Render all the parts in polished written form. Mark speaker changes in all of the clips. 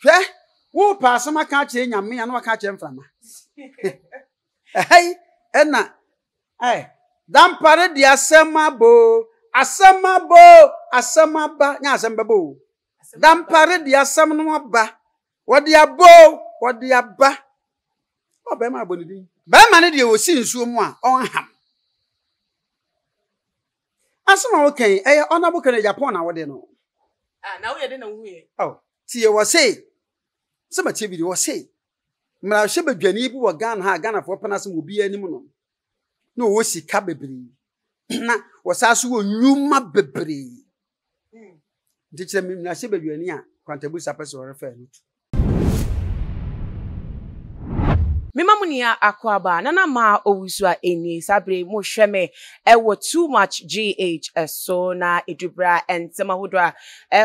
Speaker 1: Hwɛ, worepɛ asɛm aka akyerɛ Nyame a na waka akyerɛ mframa. Ɛha yi ɛna ɛ Dampare de asɛm aba o, asɛm aba o, asɛm aba, nyɛ asɛm bɛba o. Dampare de asɛm no aba, wɔde aba o, wɔde aba. Ɔ bɛrima abɔ ne din. Bɛrima no deɛ ɔsi nsuo mu a ɔnham. Asɛm a woka yi, ɛyɛ Honourable Kennedy Agyapong na wode no.
Speaker 2: Ah, na woyɛ dɛn na wohuiɛ?
Speaker 1: Oh, tie wɔse, sɛ matie video, wɔse, mmarahyɛbadwani bi wɔ Ghana ha a Ghanafoɔ pɛ n'asɛm obiara anim no, na ɔwɔ sika bebree, na wɔsan so wɔ nnwuma bebree. Nti kyerɛ me mmarahyɛbadwani a Kwantabusa pɛ sɛ ɔrefɛ no to.
Speaker 2: Mema mo nyinaa akwaaba, Nana Maa Owusu a ɛnie. Saa berɛ yi mohwɛ me ɛwɔ Too Much GH so na ɛdu berɛ a nsɛm ahodoɔ a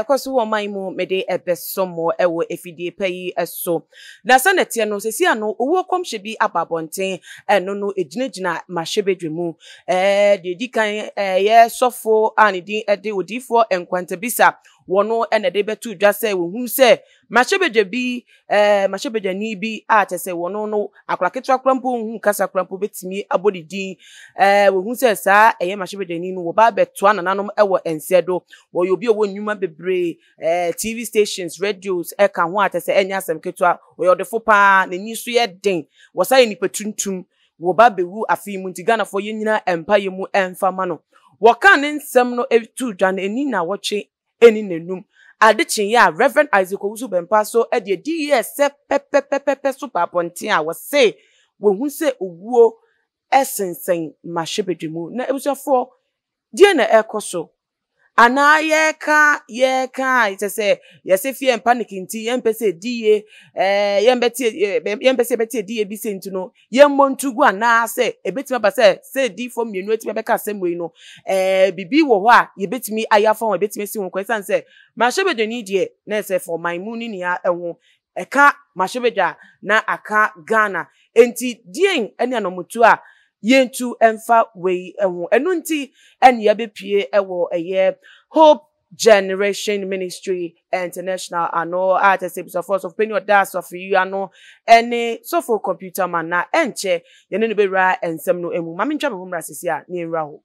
Speaker 2: ɛrekɔ so wɔ ɔman yi mu mede ɛbɛso mo ɛwɔ afidie pa yi so. Na sɛdeɛ ɛteɛ no, seesei ano owuo kɔmhyɛ bi aba abɔnten, ɛno no ɛgyinagyina mmarahyɛbadwa mu. Ɛɛ deɛ ɛdi kan ɛyɛ sɔfo a ne din de Odiyifoɔ Nkwantabisa, wɔno na ɛde bɛto dwa sɛ wɔhunu sɛ Mmarahyɛbadwa bi, ɛɛ, mmarahyɛbadwani bi a kyerɛ sɛ wɔn no, akwadaa ketewa koraa mpo nhu kasa koraa mpo bɛtumi abɔ ne din. Ɛɛ, wɔhu sɛ saa ɛyɛ mmarahyɛbadwani no, wɔba abɛtoa nananom wɔ nsɛ do. Wɔyɛ obi a ɔwɔ nnwuma bebree, ɛɛ, TV stations, radios ɛka ho a kyerɛ sɛ ɛnyɛ asɛm ketewa. Ɔyɛ ɔdefo paa, n'ani nso yɛ den. Wɔsan yɛ nipa tuntum. Wɔba abɛwu afe yi mu nti Ghanafoɔ yɛnnyina mpaeɛ mu mfa mma no. Wɔkaa ne nsɛm no too dwa no, ɛnni nnawɔtwe ɛnni nnanum. Ade kyeeɛ a, Rev. Isaac Owusu Bempah so de adi yɛɛ sɛ pɛpɛpɛpɛpɛ so baa abɔnten a wɔse wɔahu sɛ owuo sensɛn mmarahyɛbadwa mu. Na abusuafoɔ, deɛn na ɛrekɔ so? Anaa yɛreka yɛreka a kyerɛ sɛ yɛse fear and panic nti yɛmpɛ sɛ ɛdi yie, ɛɛ yɛmbɛte yɛmpɛ sɛ yɛbɛte ɛdi yie bi sɛ nti no yɛmmɔ nto gu anaasɛ ɛbɛtumi aba sɛ sɛ adiyifoɔ mmienu atumi abɛka asɛm wei no, ɛɛ biribi wɔ hɔ a yɛbɛtumi ayɛ afa ho, yɛbɛtumi asi ho kwan. Ɛsiane sɛ mmarahyɛbadwani deɛ na ɛsɛ fa ɔman mu ne nea ɛho ɛka mmarahyɛbadwa a na aka Ghana. Enti deɛn ne anɔmotuo a yɛntu mfa wei ho? Ɛno nti ɛne yɛabɛpue wɔ ɛyɛ Hope Generation Ministry International ano a kyerɛ sɛ abusuafoɔ ɔsɔfo panyin a ɔda asafo yi ano ne sɔfo computer man na ɛnkyɛ yɛne no bɛwura nsɛm no mu. Ma mentwa me ho mmra sisi a na yɛnwura hɔ.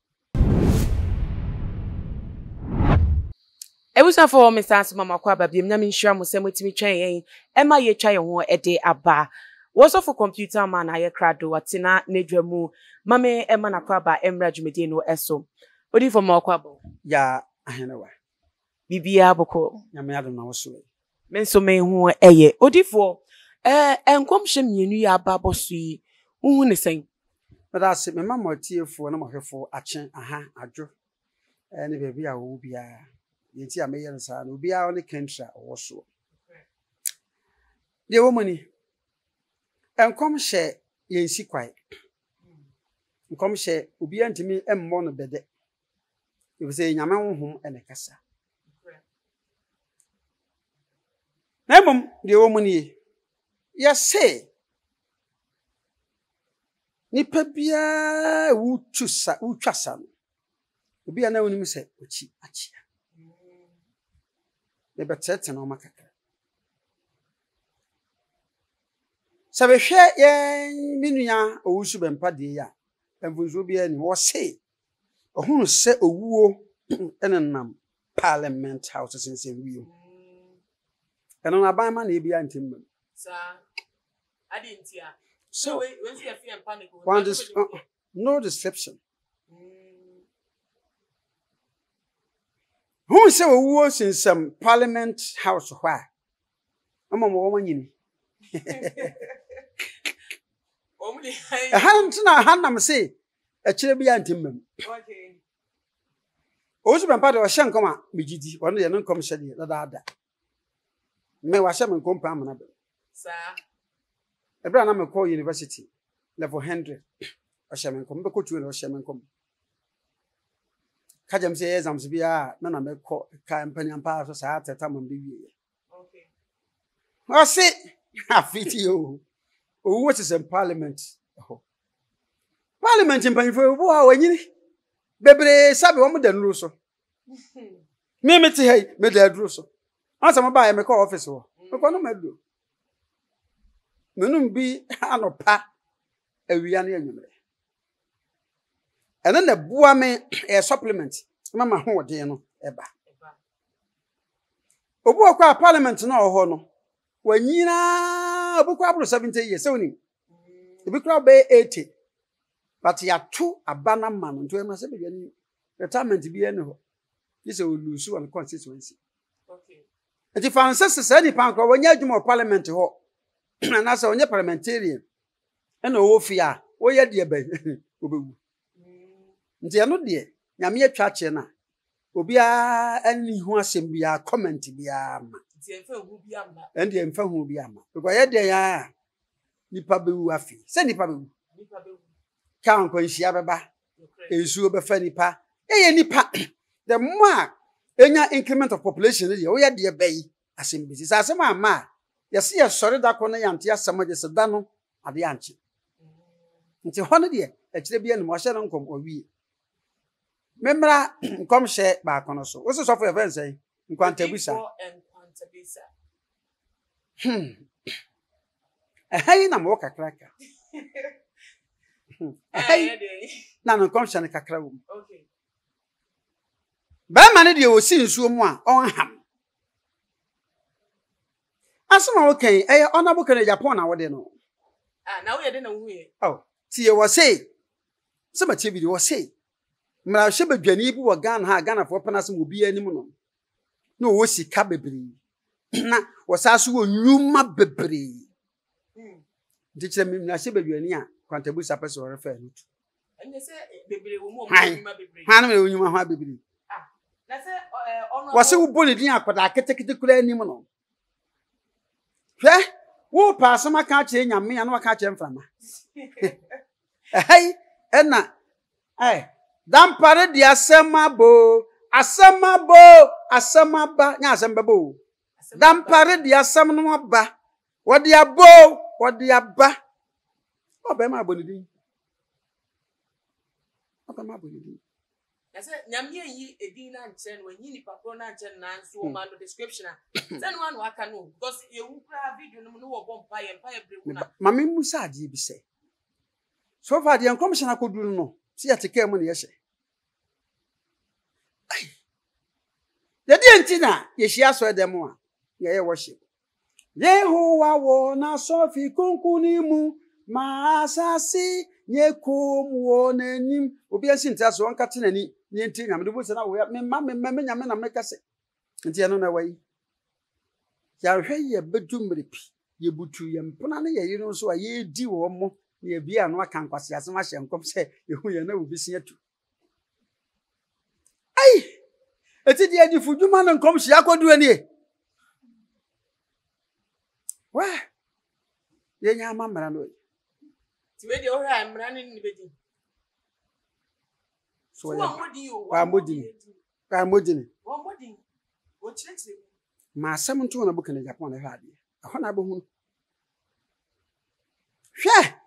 Speaker 2: Abusuafoɔ mesan so ma mo akɔ aba biom. Nyame nhyira mo sɛ moatumi twɛn yɛn ɛma yɛatwa yɛn ho de aba. Wɔ sɔfo computer man ayɛ krado atena n'adwa mu ma me ɛma n'akɔ aba mmra dwumadie no so. Odiyifoɔ ma wakɔ aba o.
Speaker 1: Yaa Ahenewa.
Speaker 2: Biribiara bɔkɔɔ.
Speaker 1: Nyame adom na wo so ɛ?
Speaker 2: Me nso me ho yɛ. Odiyifoɔ, ɛɛ nkɔmhyɛ mmienu yi a aba abɔ so yi, wohu ne sɛn?
Speaker 1: Meda ase, mema mo atiefoɔ ne mo ahwɛfoɔ akye, aha, adwo, ne baabi a wɔwɔ biara. Deɛ nti a meyɛ no saa no, obiara ne country a ɔwɔ soɔ. Deɛ ɛwɔ mu ni, nkɔmhyɛ yɛnsi kwae. Nkɔmhyɛ, obiara ntumi mmɔ no bɛdɛ, efisɛ ɛyɛ Nyame honhom na ɛkasa. Na mmom deɛ ɛwɔ mu nie, yɛse nipa biara wotu sa, wotwa sa no, obi a na wonim sɛ ɔkyi akyea. Mebɛtɛɛtɛ nneɛma kakra. Sɛ mehwɛ yɛn me nua Owusu Bɛmpa deɛ yi a, mfomsoɔ biara nni ho. Ɔse ɔhunu sɛ owuo nenam Parliament House sensɛn wiem. Ɛno no aban amanneɛ biara nti mma mu. So, one dis, no deception. Hu sɛ owuo sensɛm Parliament House hɔ a, ama ma wɔn anyini. Ɛha nti na ha nam se ɛkyerɛ bi a nti mmam. Owusu Bɛmpa deɛ ɔhyɛ nkɔm a megye di, ɔno deɛ ne nkɔm hyɛ deɛ dadaada. Me wahyɛ me nkɔm paa amena bɛm. Ɛberɛ a na mekɔ university level 100 ɔhyɛ me nkɔm, bɛkɔ tuo na ɔhyɛ me nkɔm. Ka kyerɛ me sɛ yɛyɛ exams biara a me na mekɔ ka mpanyinpaa so saa tɛta ma mede wieɛ. Ɔse afiti o owuo sesɛm parliament hɔ. Parliament mpanyinfoɔ ebi wɔ hɔ a wɔanyini bebree sabi wɔn da nnuro so. Me mete ha yi meda aduro so. Ansa mo baeɛ mekɔ office hɔ. Mekɔnom aduro. Menom bi anɔpa, awia ne anwummerɛ. Ɛno na ɛboa me, ɛyɛ supplement ma m'ahoɔden no ɛba. Obi wɔ kɔ a parliament na ɔwɔ hɔ no, wanyina obi kɔ aboro 70 years, sɛ wonim. Ebi koraa bɛyɛ 80. But yɛato aba no ama no, nti ɔyɛ mmarahyɛ badwani. Retirement biara nni hɔ. Gye sɛ ɔlusu wɔ ne constituency. Nti fa no sɛ sɛ saa nipa no koraa wɔnyɛ adwuma wɔ parliament hɔ anaasɛ ɔnyɛ parliamentarian ɛna ɔwɔ fie a wɔyɛ deɛ bɛn ɔbɛwu. Nti ɛno deɛ Nyame atwa akyerɛ no a obiara ɛnni ho asɛm biara comment biara ma. Ɛno deɛ mfa hu biara ma. Because ɛyɛ deɛ a nipa bɛwu afei sɛ nipa bɛwu. Kaa nkwanhyia bɛba nsuo bɛfa nipa yɛyɛ nipa the more a enya increment of population no deɛ woyɛ deɛ bɛyi asɛm bi si sɛ asɛm ama a yɛse yɛsɔre da kɔ no yɛante asɛm gye sɛ da no adeɛ ankye nti hɔ no deɛ akyerɛ bi anim ɔhyɛ no nkɔm ɔwie memmra nkɔmhyɛ baako no so wo se sɔfo yɛfrɛ nsɛn nkwantabisa Hmm. Ɛha yi na mewɔ kakra ka. Ɛha yi na no nkɔmhyɛ no kakra wɔ mu. Bɛrima no deɛ ɔsi nsuo mu a ɔnham. Asɛm a woka yi ɛyɛ ɔnabo kɛ no Japan na wode no.
Speaker 2: Ah, na woyɛ de na wohu yɛ.
Speaker 1: Oh, tie wɔ se sɛ matie video wɔ se mmarahyɛ badwani bi wɔ Ghana ha a Ghanafoɔ pɛ no asɛm obiara anim no. na ɔwɔ sika bebree na wɔsan so wɔ nnwuma bebree nti kyerɛ me mmarahyɛ badwani a kwantabusa pɛ sɛ ɔrefɛ no tu hwan no wɔ nnwuma ho bebree
Speaker 2: ah,
Speaker 1: wɔse wobɔ ne din akwadaa ketekete koraa anim no hwɛ wopɛ asɛm aka akyerɛ nyame a na waka akyerɛ mframa ɛha yi ɛna Ɛ, Dampare de asɛm aba o, asɛm aba o, asɛm aba, nyɛ asɛm bɛba o. Dampare de asɛm no aba, wɔde aba o, wɔde aba. Ɔbɛma abɔ ne din. Ɔbɛma abɔ ne din.
Speaker 2: Na sɛ Nyame anyi edin no ankyerɛ no, wanyi nipa korɔ no ankyerɛ no nanso ɔma no description a, sɛ no ano aka no because yɛhu koraa video no mu no wɔbɔ mpaeɛ, mpaeɛ bere mu na.
Speaker 1: Ma me mmusa adeɛ bi sɛ, So far deɛ nkɔmhyɛ no akɔduru no no, sɛ yɛte kaa mu na yɛhyɛ. Yɛdeɛ nti na yɛhyia asɔre dɛm a yɛyɛ worship. Yehowa wɔ n'asɔfi kronkron no mu, ma asase nyɛ komm wɔ n'anim. Obi ansi ntra so, ɔnkate n'ani na yɛntie Nyame. De bu sɛ na wɔyɛ mema mema me Nyame na meka sɛ. Nti ɛno na ɛwɔ yi. Yɛanhwɛ yie a ɛbɛdu mmerɛ bi, yɛbutu yɛn mpena ne yɛn yerenom so a yɛredi wɔn mo na yɛabue ano aka nkwaseasɛm ahyɛ nkɔm sɛ yɛhu yɛn na obi se atu. Ei! Eti deɛ adifo dwuma no nkɔmhyɛ akɔduru nie. Wɛ! Yɛnya ama mmara no yi.
Speaker 2: Nti wei deɛ wohwɛ a mmara no ne bɛdi.
Speaker 1: So wɔyɛ wɔammɔ din. Wɔammɔ din.
Speaker 2: Wɔammɔ din. Wɔkyerɛkyerɛ mu.
Speaker 1: Ma asɛm nto wɔn abuka na Japan na hwɛ adeɛ. Ɛhɔ na abɛhu no. Hwɛ!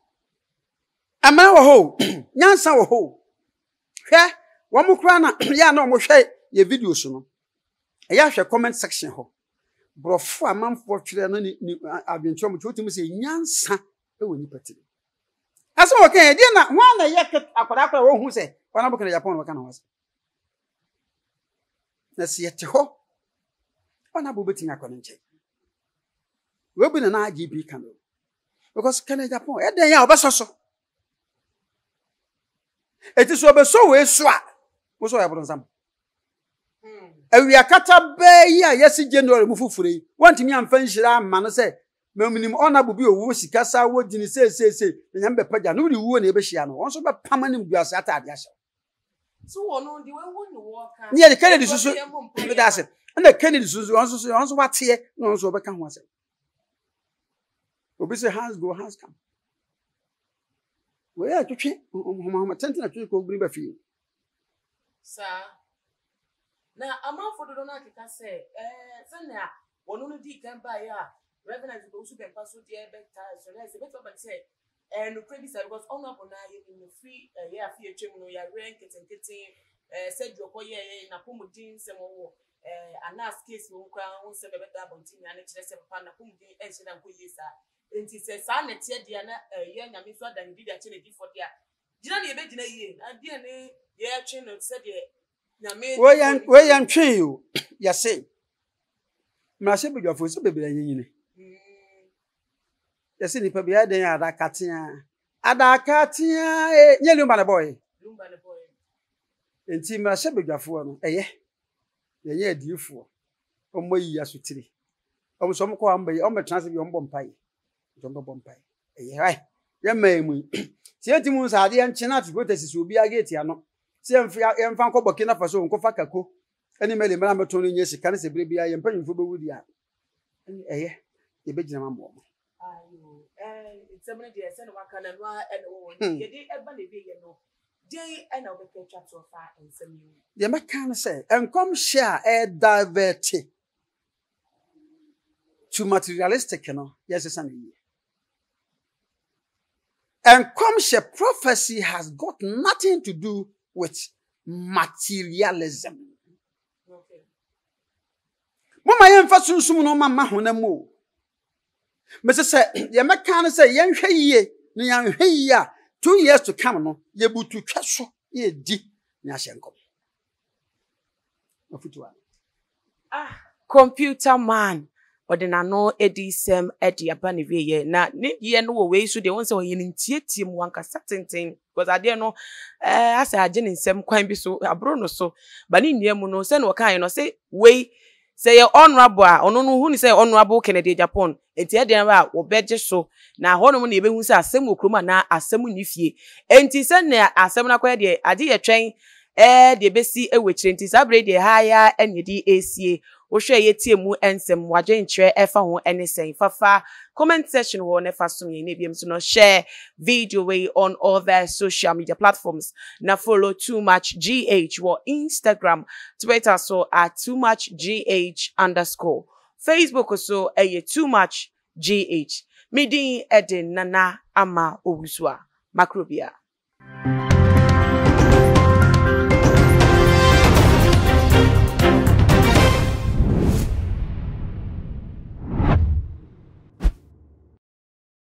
Speaker 1: Mmara wɔ hɔ o. Nyansa wɔ hɔ o. Hwɛ! Wɔn koraa na yɛ a na wɔhwɛ yɛ videos no. Ɛyɛ ahwɛ comment section hɔ. Borɔfo a amanfoɔ twerɛ no ne adwenkyerɛ wɔn twerɛ wotumi sɛ nyansa wɔ nipa tirim. Asɛm a wɔka yɛ deɛ na hwan na ɛyɛ akwadaa koraa wɔhu sɛ wɔn abɔka na Japan wɔka na ho asɛm. Na sɛ yɛte hɔ, ɔna abo bɛtumi akɔ ne nkyɛn. Wei bi na na IGP ka no. Because Kenneth Agyapong, ɛdɛn a ɔbɛsɔ so. Eti so ɔbɛsɔ wei so a, wo sɛ ɔyɛ boronsam. Awia kata bɛɛ yi a yɛsi January mu foforɔ yi, wɔntumi amfa nhyira amma no sɛ menim ɔnabo bi owuo sika saa wɔ gyini seeseesei na nyame bɛpagya no wode wuo na ɛbɛhyia no wɔn nso bɛpam anim guase ataade ahyɛ
Speaker 2: So wɔ no de wahu ne wɔka.
Speaker 1: Ne yɛde Kennedy soso meda ase. Ɛna Kennedy soso ɔno soso ɔno nso wateɛ na ɔno nso ɔbɛka ho asɛm. Obi sɛ hands go hands come. Wei yɛ twetwe homahoma tenten na twetwe kɔ obiri ba fie.
Speaker 2: Saa. Na amanfo dodo no akeka sɛ ɛɛ sɛnea wɔn no dii kan baeɛ a Reverend Isaac Owusu Bɛmpa so deɛ bɛtaa so na ɛsɛ bɛtumi aba ne sɛ Ɛyɛ nokorɛ bi saa because honourable no ara yɛnim no firi ɛyɛ afe a atwam no yareɛ nketenkete ɛɛ surgery ɔkɔ yɛɛyɛ n'apɔmuden nsɛm ɔwɔ. Eh, Anas case wɔ mu koraa ho nsɛm ɛbɛda abɔnten nyinaa no kyerɛ sɛ papa no n'apɔmuden ɛnhyɛ da nkɔ yie saa. Enti sɛ saa na ɛteɛ deɛ a na ɛyɛ Nyame nso ada ne di de akyɛ n'adifoɔ deɛ a, gyina na yɛbɛgyina yie. Na deɛ ne yɛretwe no sɛdeɛ Nyame
Speaker 1: Wei yɛn wei yɛn twee o. Yɛse mmarahyɛbadwafoɔ sɛ bebree anyinyini. Yɛse nipa bi ayɛ dɛn adaka tea. Adaka tea ee nyɛ Lumba na ɛbɔɔye.
Speaker 2: Lumba na ɛbɔɔye.
Speaker 1: Enti mmarahyɛbadwafoɔ no ɛyɛ yɛnyɛ adiyifoɔ. Wɔn ayi asotire. Wɔn nso wɔn kɔ a wɔn bɛyɛ wɔn bɛtena ase bi wɔn bɔ mpaeɛ. Nti wɔn bɛbɔ mpaeɛ. Ɛyɛ ae yɛn mmaa mu yi. Sɛ yɛntumi hu sɛ adeɛ nkye na atifoɔ sisi obiara gate ano. Sɛ yɛmfa yɛmfa nkɔ Burkina Faso nkɔfa kako ne Mali mmra mmɛtɔn no nyɛ sika ne sɛ berɛ biara yɛn mpanyimfoɔ bɛwu deɛ a, ɛne ɛyɛ yɛbɛgyina mu ama wɔn.
Speaker 2: Ayo, eh, nsɛm no deɛ sɛne waka no ɛno ara ɛna ɛwɔ hɔ. Nti yɛde ɛba na ɛwieɛ no, deɛn ɛna wobɛka atwa toɔ fa nsɛm yi ho?
Speaker 1: Deɛ mɛka ne sɛ, nkɔmhyɛ a ɛredivɛte to materialistic no, yɛnsesa no yie. Nkɔmhyɛ, prophecy has got nothing to do with materialism. Moma yɛmfa sunsum no ma mma honam mu o. Mese sɛ deɛ mɛka ne sɛ yɛnhwɛ yie na yɛanhwɛ yie a 2 years to come no yɛbutu twa so na yɛdi na yɛahyɛ nkɔm. Mafutu ano.
Speaker 2: Ah, computer man, ɔde n'ano adi sɛm de aba ne wieɛ. Na ne deɛ no wɔ wei so deɛ, wohu sɛ ɔyɛ no ntiatia mu, wankasa tenten. Because adeɛ no, eh, asɛ agye ne nsam kwan bi so, aboro no so. Ba ne nnua mu no, sɛnea ɔkaeɛ no, ɔse wei, sɛ yɛ honourable a, ɔno no, ɔhu no sɛ honourable Kennedy Agyapong. Enti ɛdeɛn ara a, wɔbɛgye so. Na hɔnom na yɛbɛhu sɛ asɛm wɔ kurom anaa asɛm nni fie. Enti sɛnea asɛm no akɔyɛ deɛ, agye yɛtwɛn ɛɛ deɛ ɛbɛsi wɔ akyire. Nti saa berɛ yi deɛ, ha yi ara na yɛde resie. Wohwɛ a yɛtie mu nsɛm, w'adwenkyerɛ ɛfa ho ne sɛn? Fa fa comment section hɔ na fa som yɛn. Na ebiem nso no, share video wei on all the social media platforms na follow Too Much GH wɔ Instagram, Twitter so at Too Much GH underscore. Facebook so ɛyɛ Too Much GH. Me din de Nana Ama Owusu a makrobia.